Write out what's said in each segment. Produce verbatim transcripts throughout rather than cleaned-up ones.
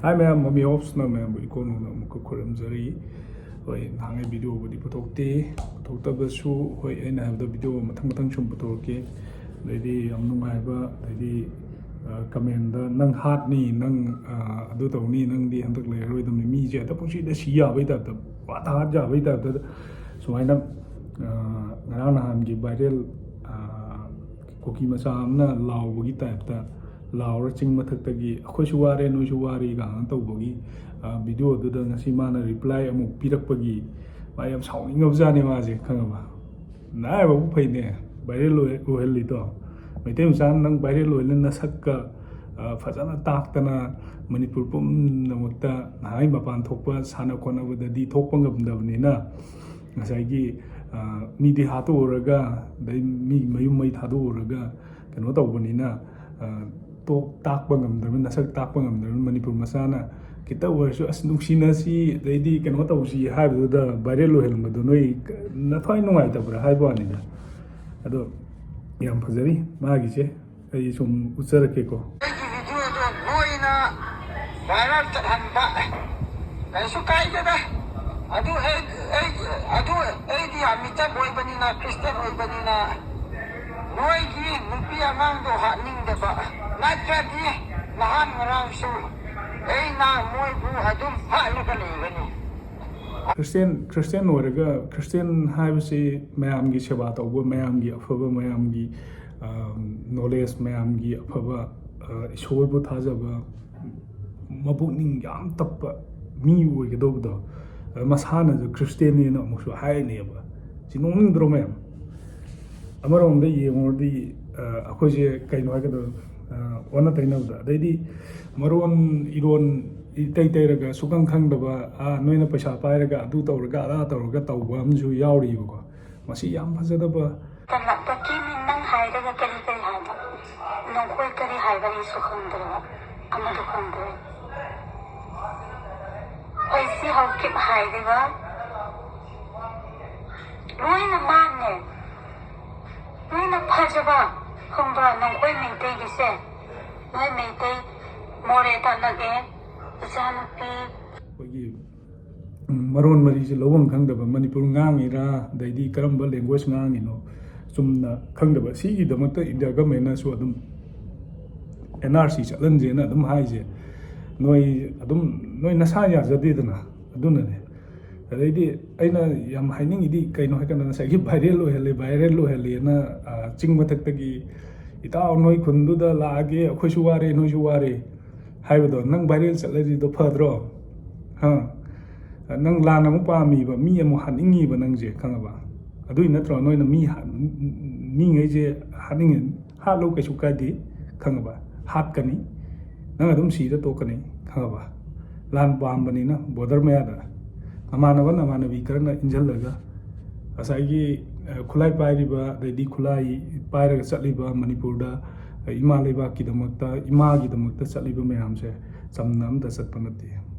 ꯍꯥꯏ ꯃꯌꯥꯝ, ꯃꯃꯤ ꯑꯣꯞꯁꯅ ꯃꯌꯥꯝꯕꯨ ꯏꯀꯣꯟ ꯍꯧꯅ ꯑꯃꯨꯛꯀ ꯈꯨꯔꯨꯝꯖꯔꯤ꯫ ꯍꯣꯏ, ꯅꯍꯥꯟꯒꯩ ꯚꯤꯗꯤꯑꯣꯕꯨꯗꯤ ꯄꯨꯊꯣꯛꯇꯦ, ꯄꯨꯊꯣꯛꯇꯕꯁꯨ, ꯍꯣꯏ, ꯑꯩꯅ ꯍꯥꯏꯕꯗ ꯚꯤꯗꯤꯑꯣ ꯃꯊꯪ ꯃꯊꯪ ꯁꯨꯝ ꯄꯨꯊꯣꯔꯛꯀꯦ꯫ ꯑꯗꯩꯗꯤ ꯌꯥꯝ ꯅꯨꯡꯉꯥꯏꯕ, ꯑꯗꯩꯗꯤ, ꯑ, ꯀꯃꯦꯟꯗ "ꯅꯪ ꯍꯥꯠꯅꯤ, ꯅꯪ, ꯑ, ꯑꯗꯨ ꯇꯧꯅꯤ, ꯅꯪꯗꯤ ꯍꯟꯗꯛ ꯂꯩꯔꯔꯣꯏꯗꯕꯅꯤ", ꯃꯤꯁꯦ ꯍꯦꯛꯇ ꯄꯨꯟꯁꯤꯗ ꯁꯤ ꯌꯥꯕꯩ ꯇꯥꯏꯞꯇ, ꯋꯥ ꯊꯥ ꯍꯥꯠ ꯌꯥꯕꯩ ꯇꯥꯏꯞꯇ ꯁꯨꯃꯥꯏꯅ, ꯑ, ꯉꯔꯥꯡ ꯅꯍꯥꯟꯒꯤ ꯚꯥꯏꯔꯦꯜ, ꯑ, ꯀꯨꯀꯤ ꯃꯆꯥ ꯑꯃꯅ ꯂꯥꯎꯕꯒꯤ ꯇꯥꯏꯞꯇ ꯂꯥꯎꯔ ꯆꯤꯡ ꯃꯊꯛꯇꯒꯤ "ꯑꯩꯈꯣꯏꯁꯨ ꯋꯥꯔꯦ, ꯅꯣꯏꯁꯨ ꯋꯥꯔꯦ" ꯀꯥꯏꯅ ꯇꯧꯕꯒꯤ, ꯑ, ꯚꯤꯗꯤꯑꯣꯗꯨꯗ ꯉꯁꯤ ꯃꯥꯅ ꯔꯤꯄ꯭ꯂꯥꯏ ꯑꯃꯨꯛ ꯄꯤꯔꯛꯄꯒꯤ ꯃꯥ ꯌꯥꯝ ꯁꯥꯎꯅꯤꯡꯉꯕꯖꯥꯠꯅꯦ ꯃꯥꯁꯦ, ꯈꯪꯉꯕ? ꯅꯥꯏꯕꯕꯨ ꯐꯩꯅꯦ, ꯚꯥꯏꯔꯦꯜ ꯑꯣꯏ-, ꯑꯣꯏꯍꯜꯂꯤꯗꯣ꯫ ꯃꯩꯇꯩ ꯃꯆꯥꯅ ꯅꯪ ꯚꯥꯏꯔꯦꯜ ꯑꯣꯏꯍꯜꯂ ꯅꯁꯛꯀ, ꯑ, ꯐꯖꯅ ꯇꯥꯛꯇꯅ ꯃꯅꯤꯄꯨꯔ ꯄꯨꯝꯅꯃꯛꯇ ꯅꯍꯥꯟ ꯃꯄꯥꯟ ꯊꯣꯛꯄ ꯁꯥꯟꯅ ꯈꯣꯠꯅꯕꯗꯗꯤ ꯊꯣꯛꯄ ꯉꯝꯗꯕꯅꯤꯅ, ꯉꯁꯥꯏꯒꯤ, ꯑ, ꯃꯤꯗꯤ ꯍꯥꯠꯇꯣꯛꯎꯔꯒ, ꯑꯗꯩ ꯃꯤ ꯃꯌꯨꯝ ꯃꯩ ꯊꯥꯗꯣꯛꯎꯔꯒ ꯀꯩꯅꯣ ꯇꯧꯕꯅꯤꯅ, ꯑ, ꯇꯣꯛ-, ꯇꯥꯛꯄ ꯉꯝꯗ꯭ꯔꯕꯅꯤꯅ, ꯅꯁꯛ ꯇꯥꯛꯄ ꯉꯝꯗ꯭ꯔꯕꯅꯤꯅ ꯃꯅꯤꯄꯨꯔ ꯃꯆꯥꯅ ꯈꯤꯇ ꯑꯣꯏꯔꯁꯨ "ꯑꯁ, ꯅꯨꯡꯁꯤꯅꯁꯤ, ꯑꯗꯩꯗꯤ ꯀꯩꯅꯣ ꯇꯧꯁꯤ" ꯍꯥꯏꯕꯗꯨꯗ ꯚꯥꯏꯔꯦꯜ ꯑꯣꯏꯍꯟꯕꯗꯣ ꯅꯣꯏ ꯅꯊ꯭ꯋꯥꯏ ꯅꯨꯡꯉꯥꯏꯇꯕ꯭ꯔꯥ ꯍꯥꯏꯕ ꯋꯥꯅꯤꯗ꯫ ꯑꯗꯣ ꯌꯥꯝ ꯐꯖꯔꯤ ꯃꯥꯒꯤꯁꯦ, ꯑꯩ ꯁꯨꯝ ꯎꯠꯆꯔꯛꯀꯦꯀꯣ꯫ ꯑꯩꯒꯤ ꯚꯤꯗꯤꯑꯣꯗꯣ ꯂꯣꯏꯅ ꯚꯥꯏꯔꯦꯜ ꯆꯠꯍꯟꯕ ꯀꯩꯁꯨ ꯀꯥꯏꯗꯦꯗ꯫ ꯑꯗꯨ ꯑꯩ, ꯑꯩ, ꯑꯗꯨ ꯑꯩꯗꯤ ꯑꯃꯤꯇꯕ ꯑꯣꯏꯕꯅꯤꯅ, ꯈ꯭ꯔꯤꯁꯇꯤꯌꯥꯟ ꯑꯣꯏꯕꯅꯤꯅ, ꯅꯣꯏꯒꯤ ꯅꯨꯄꯤ ꯑꯉꯥꯡꯗꯣ ꯍꯥꯠꯅꯤꯡꯗꯕ ꯅꯠꯇ꯭ꯔꯗꯤ ꯅꯍꯥꯟ ꯉꯔꯥꯡꯁꯨ ꯑꯩꯅ ꯃꯣꯏꯕꯨ ꯑꯗꯨꯝ ꯍꯥꯠꯂꯒ ꯂꯩꯒꯅꯤ꯫ ꯈ꯭ꯔꯤꯁꯇꯤꯌꯥꯟ, ꯈ꯭ꯔꯤꯁꯇꯤꯌꯥꯟ ꯑꯣꯏꯔꯒ, ꯈ꯭ꯔꯤꯁꯇꯤꯌꯥꯟ ꯍꯥꯏꯕꯁꯤ ꯃꯌꯥꯝꯒꯤ ꯁꯦꯕꯥ ꯇꯧꯕ, ꯃꯌꯥꯝꯒꯤ ꯑꯐꯕ, ꯃꯌꯥꯝꯒꯤ, ꯑ, ꯅꯣꯂꯦꯖ, ꯃꯌꯥꯝꯒꯤ ꯑꯐꯕ, ꯑ, ꯏꯁꯣꯔꯕꯨ ꯊꯥꯖꯕ, ꯃꯄꯨꯛꯅꯤꯡ ꯌꯥꯝ ꯇꯞꯄ ꯃꯤ ꯑꯣꯏꯒꯗꯧꯕꯗꯣ, ꯑ, ꯃꯁꯥꯅꯁꯨ ꯈ꯭ꯔꯤꯁꯇꯤꯌꯥꯟꯅꯦꯅ ꯑꯃꯨꯛꯁꯨ ꯍꯥꯏꯔꯤꯅꯦꯕ꯫ ꯁꯤ ꯅꯣꯛꯅꯤꯡꯗ꯭ꯔꯣ ꯃꯌꯥꯝ? ꯑꯃꯔꯣꯝꯗ ꯌꯦꯡꯉꯨꯔꯗꯤ, ꯑ, ꯑꯩꯈꯣꯏꯁꯦ ꯀꯩꯅꯣ ꯍꯥꯏꯒꯗ꯭ꯔꯣ, ꯑ, ꯑꯣꯟꯅ ꯇꯩꯅꯕꯗ, ꯑꯗꯩꯗꯤ ꯃꯔꯣꯟ ꯏꯔꯣꯟ ꯏꯇꯩ ꯇꯩꯔꯒ ꯁꯨꯈꯪ ꯈꯪꯗꯕ, ꯑ, ꯅꯣꯏꯅ ꯄꯩꯁꯥ ꯄꯥꯏꯔꯒ ꯑꯗꯨ ꯇꯧꯔꯒ ꯑꯗꯥ ꯇꯧꯔꯒ ꯇꯧꯕ ꯑꯃꯁꯨ ꯌꯥꯎꯔꯤꯕꯀꯣ꯫ ꯃꯁꯤ ꯌꯥꯝ ꯐꯖꯗꯕ꯫ ꯇꯂꯛꯇꯒꯤ ꯃꯤ ꯅꯪ ꯍꯥꯏꯔꯒ ꯀꯔꯤ ꯀꯔꯤ ꯍꯥꯏꯕ? ꯅꯈꯣꯏ ꯀꯔꯤ ꯍꯥꯏꯕ ꯑꯩꯁꯨ ꯈꯪꯗ꯭ꯔꯦꯕ, ꯑꯃꯗꯨ ꯈꯪꯗ꯭ꯔꯦ꯫ ꯑꯩꯁꯤ ꯍꯧꯖꯤꯛ ꯍꯥꯏꯔꯤꯕ ꯂꯣꯏꯅ ꯃꯥꯡꯉꯦ꯫ ꯂꯣꯏꯅ ꯐꯖꯕ ꯈꯪꯕ꯭ꯔꯥ? ꯅꯈꯣꯏ ꯃꯩꯇꯩꯒꯤꯁꯦ, ꯅꯣꯏ ꯃꯩꯇꯩ ꯃꯣꯔꯦ ꯇꯥꯟꯅꯒꯦ, ꯏꯆꯥꯅꯨꯄꯤ ꯑꯩꯈꯣꯏꯒꯤ ꯎꯝ, ꯃꯔꯣꯟ ꯃꯔꯤꯁꯦ ꯂꯧꯐꯝ ꯈꯪꯗꯕ, ꯃꯅꯤꯄꯨꯔ ꯉꯥꯡꯉꯤꯔꯥ, ꯑꯗꯩꯗꯤ ꯀꯔꯝꯕ language ꯉꯥꯡꯉꯤꯅꯣ ꯆꯨꯝꯅ ꯈꯪꯗꯕ, ꯁꯤꯒꯤꯗꯃꯛꯇ ꯏꯟꯗꯤꯌꯥ ꯒꯃꯦꯟꯅꯁꯨ ꯑꯗꯨꯝ ꯑꯦꯟ ꯑꯥꯔ ꯁꯤ ꯆꯠꯍꯟꯁꯦꯅ ꯑꯗꯨꯝ ꯍꯥꯏꯁꯦ꯫ ꯅꯣꯏ ꯑꯗꯨꯝ, ꯅꯣꯏ ꯅꯁꯥ ꯌꯥꯖꯗꯦꯗꯅ꯫ ꯑꯗꯨꯅꯅꯦ꯫ ꯑꯗꯩꯗꯤ ꯑꯩꯅ ꯌꯥꯝ ꯍꯥꯏꯅꯤꯡꯉꯤꯗꯤ ꯀꯩꯅꯣ ꯍꯥꯏꯀꯥꯟꯗ, ꯉꯁꯥꯏꯒꯤ viral ꯑꯣꯏꯍꯜꯂꯦ, viral ꯑꯣꯏꯍꯜꯂꯦꯅ, ꯑ, ꯆꯤꯡ ꯃꯊꯛꯇꯒꯤ "ꯏꯇꯥꯎ, ꯅꯣꯏ ꯈꯨꯟꯗꯨꯗ ꯂꯥꯛꯑꯒꯦ, ꯑꯩꯈꯣꯏꯁꯨ ꯋꯥꯔꯦ, ꯅꯣꯏꯁꯨ ꯋꯥꯔꯦ" ꯍꯥꯏꯕꯗꯣ, ꯅꯪ viral ꯆꯠꯂꯗꯤꯗꯣ ꯐꯗ꯭ꯔꯣ? ꯍꯥ? ꯅꯪ ꯂꯥꯟ ꯑꯃꯨꯛ ꯄꯥꯝꯃꯤꯕ, ꯃꯤ ꯑꯃꯨꯛ ꯍꯥꯠꯅꯤꯡꯉꯤꯕ ꯅꯪꯁꯦ, ꯈꯪꯉꯕ? ꯑꯗꯨꯏ ꯅꯠꯇ꯭ꯔꯣ ꯅꯣꯏꯅ ꯃꯤ ꯍꯥꯠ-, ꯃꯤꯉꯩꯁꯦ ꯍꯥꯠꯅꯤꯡꯉꯦ? ꯍꯥꯠꯂꯨ, ꯀꯩꯁꯨ ꯀꯥꯏꯗꯦ, ꯈꯪꯉꯕ? ꯍꯥꯠꯀꯅꯤ, ꯅꯪ ꯑꯗꯨꯝ ꯁꯤꯔ ꯇꯣꯛꯀꯅꯤ, ꯈꯪꯉꯕ? ꯂꯥꯟ ꯄꯥꯝꯕꯅꯤꯅ꯫ Border ꯃꯌꯥꯗ ꯅꯃꯥꯟꯅꯕ ꯅꯃꯥꯟꯅꯕꯤ ꯈꯔꯅ ꯏꯟꯁꯤꯜꯂꯒ ꯉꯁꯥꯏꯒꯤ, ꯑ, ꯈꯨꯠꯂꯥꯏ ꯄꯥꯏꯔꯤꯕ, ꯑꯗꯩꯗꯤ ꯈꯨꯠꯂꯥꯏ ꯄꯥꯏꯔꯒ ꯆꯠꯂꯤꯕ ꯃꯅꯤꯄꯨꯔꯗ, ꯑ, ꯏꯃꯥ ꯂꯩꯕꯥꯛꯀꯤꯗꯃꯛꯇ, ꯏꯃꯥꯒꯤꯗꯃꯛꯇ ꯆꯠꯂꯤꯕ ꯃꯌꯥꯝꯁꯦ ꯆꯝꯅ ꯑꯝꯇ ꯆꯠꯄ ꯅꯠꯇꯦ꯫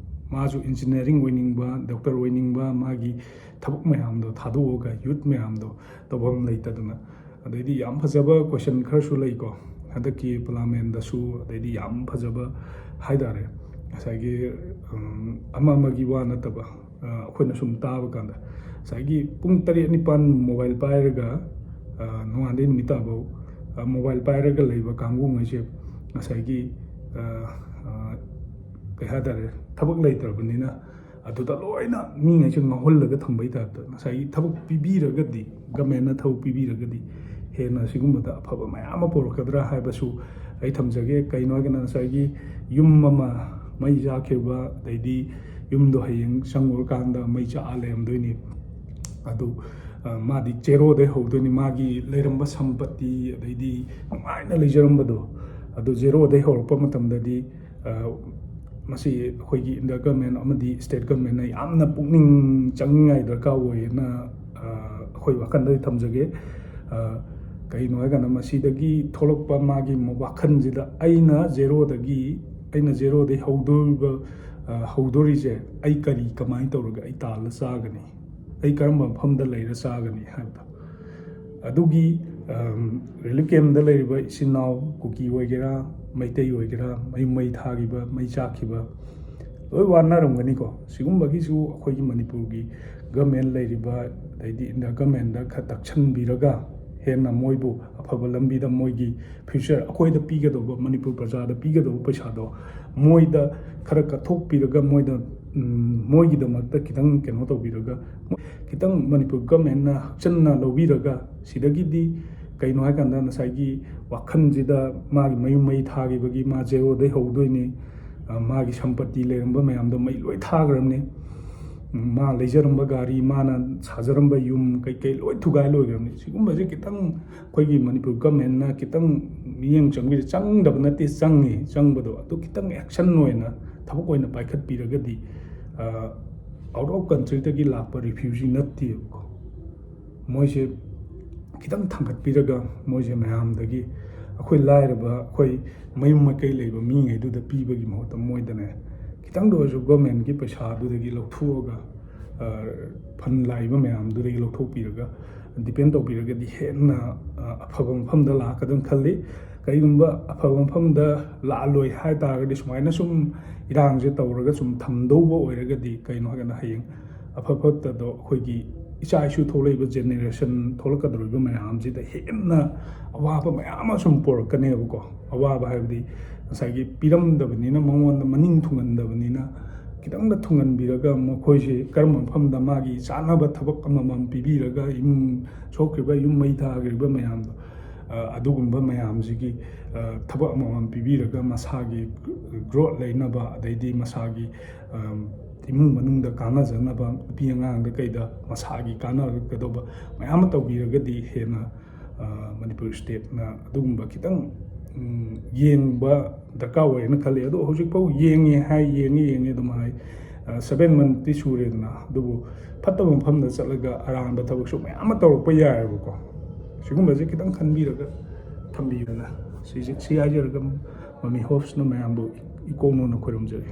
ꯃꯥꯁꯨ engineering ꯑꯣꯏꯅꯤꯡꯕ, doctor ꯑꯣꯏꯅꯤꯡꯕ, ꯃꯥꯒꯤ ꯊꯕꯛ ꯃꯌꯥꯝꯗꯣ ꯊꯥꯗꯣꯛꯑꯒ, youth ꯃꯌꯥꯝꯗꯣ ꯇꯧꯐꯝ ꯂꯩꯇꯗꯅ꯫ ꯑꯗꯩꯗꯤ ꯌꯥꯝ ꯐꯖꯕ question ꯈꯔꯁꯨ ꯂꯩꯀꯣ, ꯍꯟꯗꯛꯀꯤ ꯄꯥꯔꯂꯤꯌꯥꯃꯦꯟꯗꯁꯨ꯫ ꯑꯗꯩꯗꯤ ꯌꯥꯝ ꯐꯖꯕ ꯍꯥꯏꯇꯥꯔꯦ, ꯉꯁꯥꯏꯒꯤ, ꯎꯝ, ꯑꯃ ꯑꯃꯒꯤ ꯋꯥ ꯅꯠꯇꯕ, ꯑ, ꯑꯩꯈꯣꯏꯅ ꯁꯨꯝ ꯇꯥꯕ ꯀꯥꯟꯗ, ꯉꯁꯥꯏꯒꯤ ꯄꯨꯡ ꯇꯔꯦꯠ ꯅꯤꯄꯥꯜ mobile ꯄꯥꯏꯔꯒ, ꯑ, ꯅꯣꯡꯉꯥꯟꯗꯩ ꯅꯨꯃꯤꯠ ꯇꯥꯐꯧ, ꯑ, mobile ꯄꯥꯏꯔꯒ ꯂꯩꯕ ꯀꯥꯡꯕꯨꯉꯩꯁꯦ ꯉꯁꯥꯏꯒꯤ, ꯑ, ꯑ, ꯀꯩ ꯍꯥꯏꯇꯥꯔꯦ, ꯊꯕꯛ ꯂꯩꯇ꯭ꯔꯕꯅꯤꯅ ꯑꯗꯨꯗ ꯂꯣꯏꯅ ꯃꯤꯉꯩꯁꯦ ꯉꯥꯎꯍꯜꯂꯒ ꯊꯝꯕꯩ type ꯇ꯫ ꯉꯁꯥꯏꯒꯤ ꯊꯕꯛ ꯄꯤꯕꯤꯔꯒꯗꯤ, government ꯅ ꯊꯕꯛ ꯄꯤꯕꯤꯔꯒꯗꯤ ꯍꯦꯟꯅ ꯁꯤꯒꯨꯝꯕꯗ ꯑꯐꯕ ꯃꯌꯥꯝ ꯑꯃ ꯄꯨꯔꯛꯀꯗ꯭ꯔꯥ ꯍꯥꯏꯕꯁꯨ ꯑꯩ ꯊꯝꯖꯒꯦ꯫ ꯀꯩꯅꯣ ꯍꯥꯏꯔꯒꯅ ꯉꯁꯥꯏꯒꯤ ꯌꯨꯝ ꯑꯃ ꯃꯩ ꯆꯥꯛꯈꯤꯕ, ꯑꯗꯩꯗꯤ ꯌꯨꯝꯗꯣ ꯍꯌꯦꯡ ꯆꯪꯉꯨꯔꯀꯥꯟꯗ ꯃꯩ ꯆꯥꯛꯑ ꯂꯩꯔꯝꯗꯣꯏꯅꯤ꯫ ꯑꯗꯨ, ꯑ, ꯃꯥꯗꯤ zero ꯗꯩ ꯍꯧꯗꯣꯏꯅꯤ꯫ ꯃꯥꯒꯤ ꯂꯩꯔꯝꯕ ꯁꯝꯄꯇꯤ, ꯑꯗꯩꯗꯤ ꯅꯨꯡꯉꯥꯏꯅ ꯂꯩꯖꯔꯝꯕꯗꯣ, ꯑꯗꯨ zero ꯗꯩ ꯍꯧꯔꯛꯄ ꯃꯇꯝꯗꯗꯤ, ꯑ, ꯃꯁꯤ ꯑꯩꯈꯣꯏꯒꯤ ꯏꯟꯗꯤꯌꯥ government ꯑꯃꯗꯤ state government ꯅ ꯌꯥꯝꯅ ꯄꯨꯛꯅꯤꯡ ꯆꯪꯅꯤꯡꯉꯥꯏ ꯗꯔꯀꯥꯔ ꯑꯣꯏꯌꯦꯅ, ꯑ, ꯑꯩꯈꯣꯏ ꯋꯥꯈꯜꯗꯗꯤ ꯊꯝꯖꯒꯦ꯫ ꯑ, ꯀꯩꯅꯣ ꯍꯥꯏꯀꯥꯟꯗ, ꯃꯁꯤꯗꯒꯤ ꯊꯣꯛꯂꯛꯄ ꯃꯥꯒꯤ ꯋꯥꯈꯜꯁꯤꯗ, "ꯑꯩꯅ zero ꯗꯒꯤ, ꯑꯩꯅ zero ꯗꯒꯤ ꯍꯧꯗꯣꯔꯤꯕ, ꯑ, ꯍꯧꯗꯣꯔꯤꯁꯦ, ꯑꯩ ꯀꯔꯤ, ꯀꯃꯥꯏꯅ ꯇꯧꯔꯒ ꯑꯩ ꯇꯥꯜꯂ ꯆꯥꯒꯅꯤ? ꯑꯩ ꯀꯔꯝꯕ ꯃꯐꯝꯗ ꯂꯩꯔ ꯆꯥꯒꯅꯤ?" ꯍꯥꯏꯕꯗꯣ꯫ ꯑꯗꯨꯒꯤ, ꯑꯝ, relief camp ꯇ ꯂꯩꯔꯤꯕ ꯏꯆꯤꯟ ꯏꯅꯥꯎ, ꯀꯨꯀꯤ ꯑꯣꯏꯒꯦꯔꯥ, ꯃꯩꯇꯩ ꯑꯣꯏꯒꯦꯔꯥ, ꯃꯌꯨꯝ ꯃꯩ ꯊꯥꯈꯤꯕ, ꯃꯩ ꯆꯥꯛꯈꯤꯕ, ꯂꯣꯏ ꯋꯥꯅꯔꯝꯒꯅꯤꯀꯣ꯫ ꯁꯤꯒꯨꯝꯕꯒꯤꯁꯨ ꯑꯩꯈꯣꯏꯒꯤ ꯃꯅꯤꯄꯨꯔꯒꯤ ꯒꯃꯦꯟ ꯂꯩꯔꯤꯕ, ꯑꯗꯩꯗꯤ ꯏꯟꯗꯤꯌꯥ ꯒꯃꯦꯟꯗ ꯈꯔ ꯇꯛꯁꯟꯕꯤꯔꯒ, ꯍꯦꯟꯅ ꯃꯣꯏꯕꯨ ꯑꯐꯕ ꯂꯝꯕꯤꯗ, ꯃꯣꯏꯒꯤ ꯐ꯭ꯌꯨꯆꯔ, ꯑꯩꯈꯣꯏꯗ ꯄꯤꯒꯗꯧꯕ, ꯃꯅꯤꯄꯨꯔ ꯄ꯭ꯔꯖꯥꯗ ꯄꯤꯒꯗꯧꯕ ꯄꯩꯁꯥꯗꯣ ꯃꯣꯏꯗ ꯈꯔ ꯀꯠꯊꯣꯛꯄꯤꯔꯒ, ꯃꯣꯏꯗ, ꯎꯝ, ꯃꯣꯏꯒꯤꯗꯃꯛꯇ ꯈꯤꯇꯪ ꯀꯩꯅꯣ ꯇꯧꯕꯤꯔꯒ, ꯈꯤꯇꯪ ꯃꯅꯤꯄꯨꯔ ꯒꯃꯦꯟꯅ ꯍꯛꯆꯟꯅ ꯂꯧꯕꯤꯔꯒ, ꯁꯤꯗꯒꯤꯗꯤ ꯀꯩꯅꯣ ꯍꯥꯏꯀꯥꯟꯗ, ꯉꯁꯥꯏꯒꯤ ꯋꯥꯈꯜꯁꯤꯗ ꯃꯥꯒꯤ ꯃꯌꯨꯝ ꯃꯩ ꯊꯥꯈꯤꯕꯒꯤ ꯃꯥ ꯖꯦꯔꯣꯗꯩ ꯍꯧꯗꯣꯏꯅꯤ, ꯑ, ꯃꯥꯒꯤ ꯁꯝꯄꯇꯤ ꯂꯩꯔꯝꯕ ꯃꯌꯥꯝꯗꯣ ꯃꯩ ꯂꯣꯏ ꯊꯥꯈ꯭ꯔꯕꯅꯤ꯫ ꯎꯝ, ꯃꯥ ꯂꯩꯖꯔꯝꯕ ꯒꯥꯔꯤ, ꯃꯥꯅ ꯁꯥꯖꯔꯝꯕ ꯌꯨꯝ, ꯀꯩꯀꯩ ꯂꯣꯏ ꯊꯨꯒꯥꯏ ꯂꯣꯏꯈ꯭ꯔꯕꯅꯤ꯫ ꯁꯤꯒꯨꯝꯕꯁꯦ ꯈꯤꯇꯪ ꯑꯩꯈꯣꯏꯒꯤ ꯃꯅꯤꯄꯨꯔ ꯒꯃꯦꯟꯅ ꯈꯤꯇꯪ ꯃꯤꯠꯌꯦꯡ ꯆꯪꯕꯤꯔ-, ꯆꯪꯗꯕ ꯅꯠꯇꯦ, ꯆꯪꯉꯤ, ꯆꯪꯕꯗꯣ ꯑꯗꯨ ꯈꯤꯇꯪ ꯑꯦꯛꯁꯟ ꯑꯣꯏꯅ, ꯊꯕꯛ ꯑꯣꯏꯅ ꯄꯥꯏꯈꯠꯄꯤꯔꯒꯗꯤ, ꯑ, ꯑꯥꯎꯠ ꯑꯣꯐ ꯀꯟꯇ꯭ꯔꯤꯗꯒꯤ ꯂꯥꯛꯄ ꯔꯤꯐ꯭ꯌꯨꯖꯤ ꯅꯠꯇꯦꯕꯀꯣ꯫ ꯃꯣꯏꯁꯦ ꯈꯤꯇꯪ ꯊꯥꯡꯒꯠꯄꯤꯔꯒ, ꯃꯣꯏꯁꯦ ꯃꯌꯥꯝꯗꯒꯤ, ꯑꯩꯈꯣꯏ ꯂꯥꯏꯔꯕ, ꯑꯩꯈꯣꯏ ꯃꯌꯨꯝ ꯃꯀꯩ ꯂꯩꯕ ꯃꯤꯉꯩꯗꯨꯗ ꯄꯤꯕꯒꯤ ꯃꯍꯨꯠꯇ, ꯃꯣꯏꯗꯅꯦ ꯈꯤꯇꯪꯗ ꯑꯣꯏꯔꯁꯨ ꯒꯣꯔꯃꯦꯟꯒꯤ ꯄꯩꯁꯥꯗꯨꯗꯒꯤ ꯂꯧꯊꯣꯛꯑꯒ, ꯑ, ꯐꯟ ꯂꯥꯛꯏꯕ ꯃꯌꯥꯝꯗꯨꯗꯒꯤ ꯂꯧꯊꯣꯛꯄꯤꯔꯒ, ꯗꯤꯄꯦꯟ ꯇꯧꯕꯤꯔꯒꯗꯤ ꯍꯦꯟꯅ, ꯑ, ꯑꯐꯕ ꯃꯐꯝꯗ ꯂꯥꯛꯀꯗꯕꯅꯤ ꯈꯜꯂꯤ꯫ ꯀꯔꯤꯒꯨꯝꯕ ꯑꯐꯕ ꯃꯐꯝꯗ ꯂꯥꯛꯑꯂꯣꯏ ꯍꯥꯏ ꯇꯥꯔꯒꯗꯤ, ꯁꯨꯃꯥꯏꯅ ꯁꯨꯝ ꯏꯔꯥꯡꯁꯦ ꯇꯧꯔꯒ ꯁꯨꯝ ꯊꯝꯗꯧꯕ ꯑꯣꯏꯔꯒꯗꯤ, ꯀꯩꯅꯣ ꯍꯥꯏꯀꯥꯟꯗ, ꯍꯌꯦꯡ ꯑꯐ ꯐꯠꯇꯗꯣ ꯑꯩꯈꯣꯏꯒꯤ ꯏꯆꯥ ꯏꯁꯨ ꯊꯣꯛꯂꯛꯏꯕ ꯖꯦꯅꯦꯔꯦꯁꯟ, ꯊꯣꯛꯂꯛꯀꯗꯧꯔꯤꯕ ꯃꯌꯥꯝꯁꯤꯗ ꯍꯦꯟꯅ ꯑꯋꯥꯕ ꯃꯌꯥꯝ ꯑꯃ ꯁꯨꯝ ꯄꯣꯔꯛꯀꯅꯦꯕꯀꯣ꯫ ꯑꯋꯥꯕ ꯍꯥꯏꯕꯗꯤ ꯉꯁꯥꯏꯒꯤ ꯄꯤꯔꯝꯗꯕꯅꯤꯅ, ꯃꯉꯣꯟꯗ ꯃꯅꯤꯡ ꯊꯨꯡꯍꯟꯗꯕꯅꯤꯅ, ꯈꯤꯇꯪꯗ ꯊꯨꯡꯍꯟꯕꯤꯔꯒ, ꯃꯈꯣꯏꯁꯦ ꯀꯔꯝꯕ ꯃꯐꯝꯗ ꯃꯥꯒꯤ ꯆꯥꯅꯕ ꯊꯕꯛ ꯑꯃꯃꯝ ꯄꯤꯕꯤꯔꯒ, ꯏꯃꯨꯡ ꯁꯣꯛꯈ꯭ꯔꯤꯕ, ꯌꯨꯝ ꯃꯩ ꯊꯥꯈ꯭ꯔꯤꯕ ꯃꯌꯥꯝꯗꯣ, ꯑ, ꯑꯗꯨꯒꯨꯝꯕ ꯃꯌꯥꯝꯁꯤꯒꯤ, ꯑ, ꯊꯕꯛ ꯑꯃꯃꯝ ꯄꯤꯕꯤꯔꯒ, ꯃꯁꯥꯒꯤ ꯒ꯭ꯔꯣꯠ ꯂꯩꯅꯕ, ꯑꯗꯩꯗꯤ ꯃꯁꯥꯒꯤ, ꯑ, ꯏꯃꯨꯡ ꯃꯅꯨꯡꯗ ꯀꯥꯟꯅꯖꯅꯕ, ꯅꯨꯄꯤ ꯑꯉꯥꯡꯗ ꯀꯩꯗ ꯃꯁꯥꯒꯤ ꯀꯥꯟꯅꯒꯗꯧꯕ ꯃꯌꯥꯝ ꯑꯃ ꯇꯧꯕꯤꯔꯒꯗꯤ, ꯍꯦꯟꯅ, ꯑ, ꯃꯅꯤꯄꯨꯔ ꯁ꯭ꯇꯦꯠꯅ ꯑꯗꯨꯒꯨꯝꯕ ꯈꯤꯇꯪ, ꯎꯝ, ꯌꯦꯡꯕ ꯗꯔꯀꯥꯔ ꯑꯣꯏꯌꯦꯅ ꯈꯜꯂꯤ꯫ ꯑꯗꯣ ꯍꯧꯖꯤꯛꯐꯥꯎ ꯌꯦꯡꯉꯤ ꯍꯥꯏ, ꯌꯦꯡꯉꯤ, ꯌꯦꯡꯉꯤ ꯑꯗꯨꯝ ꯍꯥꯏ꯫ ꯑ, ꯁꯚꯦꯟ ꯃꯟꯊꯇꯤ ꯁꯨꯔꯦꯗꯅ, ꯑꯗꯨꯕꯨ ꯐꯠꯇꯕ ꯃꯐꯝꯗ ꯆꯠꯂꯒ ꯑꯔꯥꯟꯕ ꯊꯕꯛꯁꯨ ꯃꯌꯥꯝ ꯑꯃ ꯇꯧꯔꯛꯄ ꯌꯥꯏꯑꯕꯀꯣ꯫ ꯁꯤꯒꯨꯝꯕꯁꯦ ꯈꯤꯇꯪ ꯈꯟꯕꯤꯔꯒ ꯊꯝꯕꯤꯌꯨꯅ, ꯁꯤꯁꯦ, ꯁꯤ ꯍꯥꯏꯖꯔꯒ ꯃꯃꯤ ꯍꯣꯞꯁꯅ ꯃꯌꯥꯝꯕꯨ ꯏꯀꯣꯛ ꯅꯣꯟꯅ ꯈꯣꯏꯔꯨꯝꯖꯔꯤ꯫